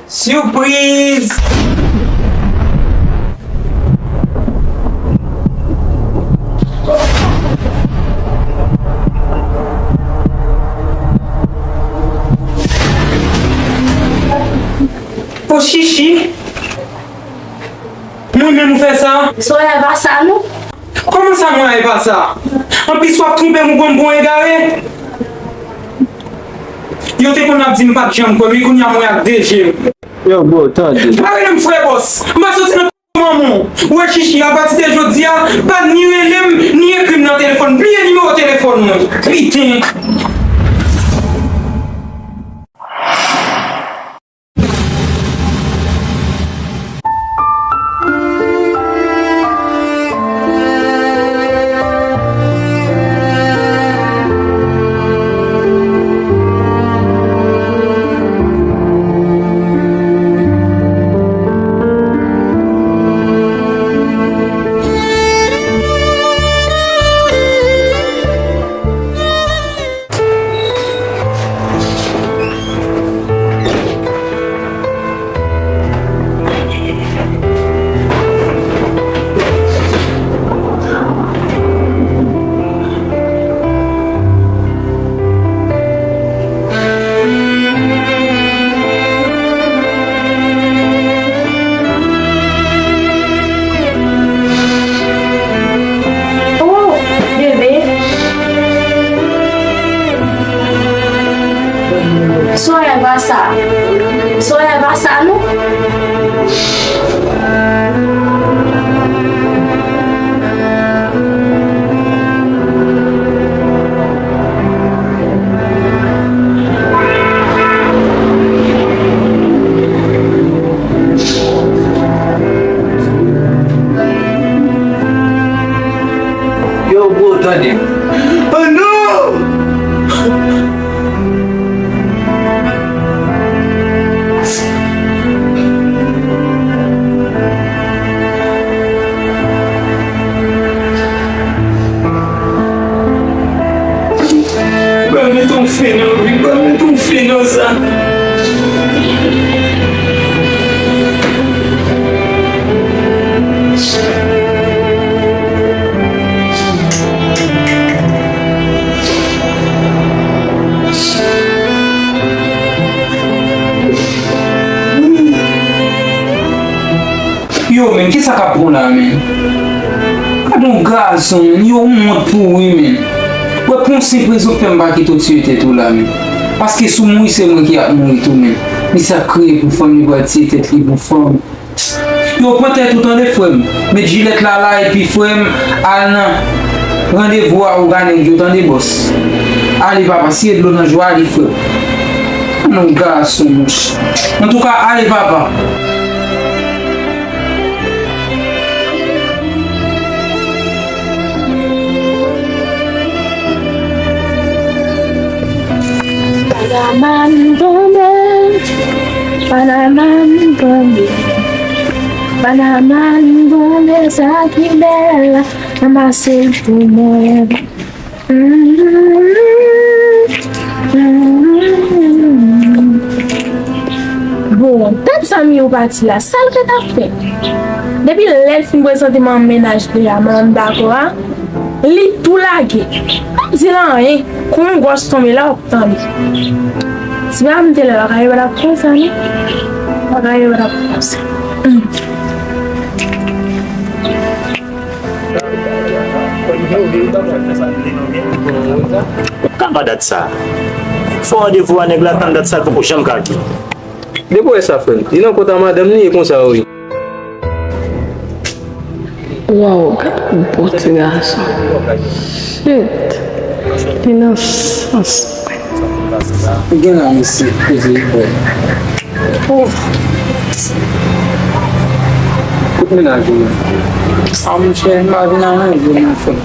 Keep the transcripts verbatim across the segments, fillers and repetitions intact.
Sipriz! O Chichi! Mwen menm ou fè sa? Soraya pa sa non. Kòman sa mwen e pa sa? Anplis w ap twonpe m ou konn bon egare. Yo te konn ap di m pa t janm kwè m, men kounye a mwen ak de je m. Yo, bro, tande. Pa rele m frè bòs. M pa soti nan manman w. Ou wè Chichi, apati de jodi a, pa ni rele m, ni ekri m nan telefòn. Bliye nimewo telefòn mwen. Piten. Oh, bebe. Soraya pa sa. Soraya pa sa, non. Yo, bro, tande. Oh non! Bal mete yon fen nan vi, bal mete yon fen nan sa. Yo, men, kisa k ap bon la, men? Gade yon gason, men, yo wont pou ou wi, men. Wè, pran senp rezon k fè m pa kite w tiye tèt ou la, men. Paske si w mouri, se mwen ki ap mouri tou, men. Misye ap kriye pou fanm, li pral tiye tèt li pou fanm. Yo, pran tèt ou, tande, frè m. Met jilèt la la, epi, frè m, al nan randevou a ou ka nèg yo, tande, bòs. Ale, papa, siye dlo nan je w, ale, frè m. Non, gason, mouch. Antouka, ale, papa. Panaman tonbe, Panaman tonbe, Panaman tonbe, sa ki bèl, ranmase l pou mwen. Bon, dat zanmi ou pati la, sa l ret ap fè? Depi lè l fin prezante m an mennaj li a, m dakò a, li tou lage. Pa di l anyen, kou yon gwòs tonbe la, w ap tande. Si pa m te la, bagay yo pa t ap konsa, non. Bagay yo pa t ap konsa. Hmm. Ou ka pa dat sa. Fè randevou a nèg la tann dat sa l poko janm ka gen. Depi w wè sa, frè m, li nan kont a madanm li, e konsa yo ye. Waw, gad yon bon ti gason. Shit. Li nan sans mwen. Ou gen la, mesye, koze li bwè. Ouf. Kote mennaj ou ye? A, monchè, m pa vin a manje, non, frè m.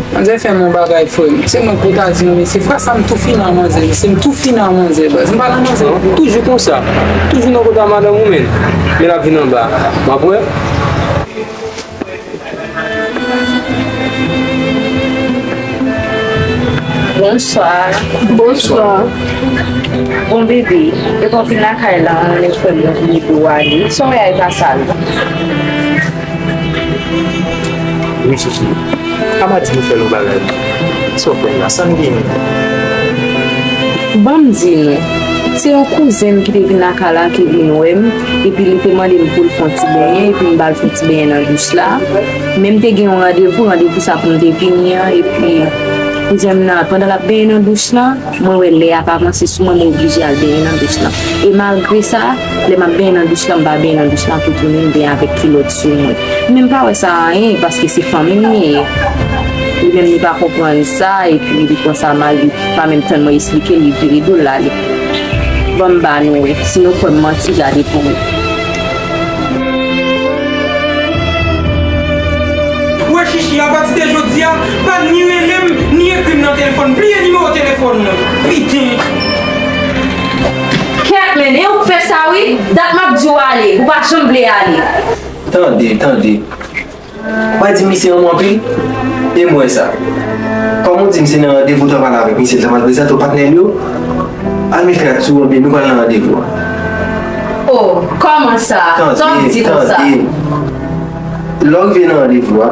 Manzè fè m yon bagay, frè m. Se mwen ki pou ta di nou, mesye. Fwa sa, m tou fini a manzè, mesye. M tou fini a manzè, baz. M pa nan manzè. Toujou konsa. Toujou nan kont a madanm ou, menm. Men l ap vin anba. M ap wè. Bonswa. Bonswa. Bon, bebe, depi w vin lakay la, mwen menm frè m, nou vini pou w ale. Sa w wè a, e pa sal. Wi, Chichi. Kama di nou fè l yon bagay. Sa w fè la? Sa n genyen? Ban m di nou. Se yon kouzen m ki te vin lakay la, ki vin wè m, epi li te mande m pou l fè yon ti benyen, epi m ba l fè yon ti benyen nan douch la. Men m te gen yon randevou, randevou sa pou m te vini an, epi kouzen m nan, pandan l ap benyen nan douch la, mwen wè lè a pa vanse sou mwen, mwen oblije al benyen nan douch la. E malgre sa, lè m ap benyen nan douch la, m pa benyen nan douch la tou tounen, m benyen avèk kilòt sou mwen. Men m pa wè sa anyen, paske se fanmi m li ye. Li menm li pa konprann sa, epi li pran sa mal, li pa menm tann mwen esplike l, li vire do l, l ale. Ban m ba nou wè, si nou kwè m manti, gade pou nou. Wè Chichi, apati de jodi a, pa ni rele m, ni ekri m nan telefòn. Bliye nimewo telefòn mwen. Piten. Kèt, men, e ou k fè sa, wi. Dat m ap di w ale, ou pa janm vle ale. Tande, tande. Mwen di misye yon mo anpil, e m wè sa. Kòm ou di m se nan randevou w t ap pale avèk misye, l t ap al prezante w patnè l yo, al met rad sou ou, ebyen nou pral nan randevou a. Oh, kòman sa? Sa w di konsa? Tande, tande. Lè w rive nan randevou a,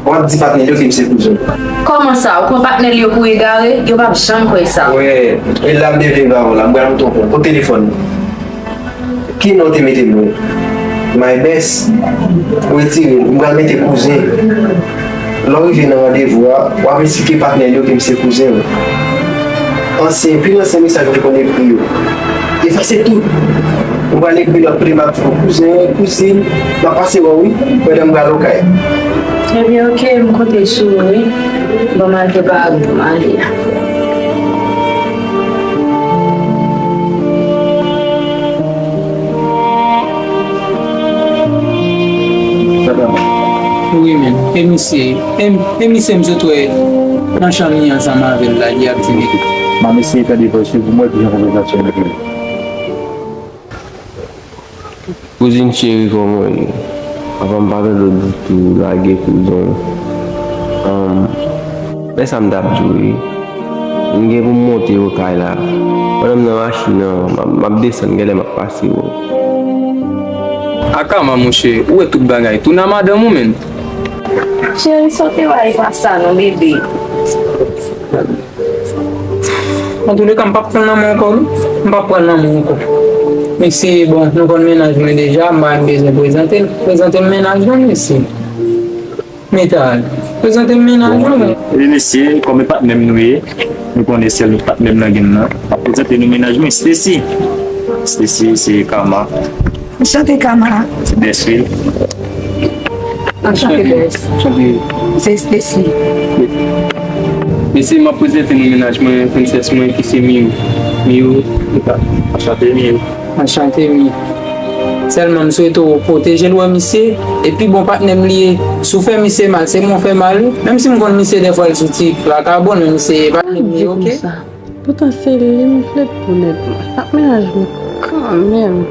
w ap di patnè l yo ke m se kouzen w. Kòman sa? Ou pran patnè l yo pou egare? Yo p ap janm kwè sa. Wè, e la m te vle ba w la, m pral montre w pou telefòn. Ki non w te mete m wi? My best. Ou retire l. M pral mete kouzen. Lè w rive nan randevou a, w ap esplike patnè l yo ke m se kouzen w. Ansyen, pil ansyen mesaj ou te konn ekri yo. Efase tout. M pral ekri lòt tou, m ap di w kouzen, kouzin, m ap pase wè w wi, pandan m pral okay. Ebyen, oke, m konte sou ou wi. Bon, m al prepare pou m ale a. Wi, men. E misye, e, e misye m sot wè nan chanm li ansanm avè l la, li ap di li. M ap eseye tande vòs li pou m wè kijan konvèsasyon yo te ye. Kouzin cheri, kòman w ye? Papa m pa tande w ditou, lage kouzin w. Ahn, men sa m t ap di w ye. M gen pou m monte okay la. Pandan m nan machin nan, m ap, m ap desann, genlè m ap pase wè w. Akama, monchè, ou wè tout bagay. Tounen a madanm ou, menn. Cheri, sa w te wè a, e pa sa non, bebe. Antouleka, m p ap pran nan men w ankò, non. M p ap pran nan men w ankò. Mesye, bon, nou konn mennaj mwen deja, m pa menm bezwen prezante l. Prezante m mennaj mwen, mesye. Meta, prezante m mennaj mwen. Bon, e mesye, kòm e patnè m nou ye, nou konnen sèl nou patnè m nan game nan. M ap prezante nou mennaj mwen, Stacy. Stacy, se Kama. Anchante, Kama. Best friend. Anchante, Best. Anchante. Se Stacy. Mesye, m ap prezante nou mennaj mwen, princess mwen, ki se Miyou. Miyou, anchante, Miyou. Anchante, Miyou. Sèlman, m swete w pwoteje l, wè misye. Epi, bon, patnè m li ye. Si w fè misye mal, se mwen w fè mal, wi. Menm si m konn misye dèfwa l sou ti vakabon, men misye e patnè m li ye, oke? Poutan se li m vle pou nèt mwen. L ap mennaj mwen kanmenm.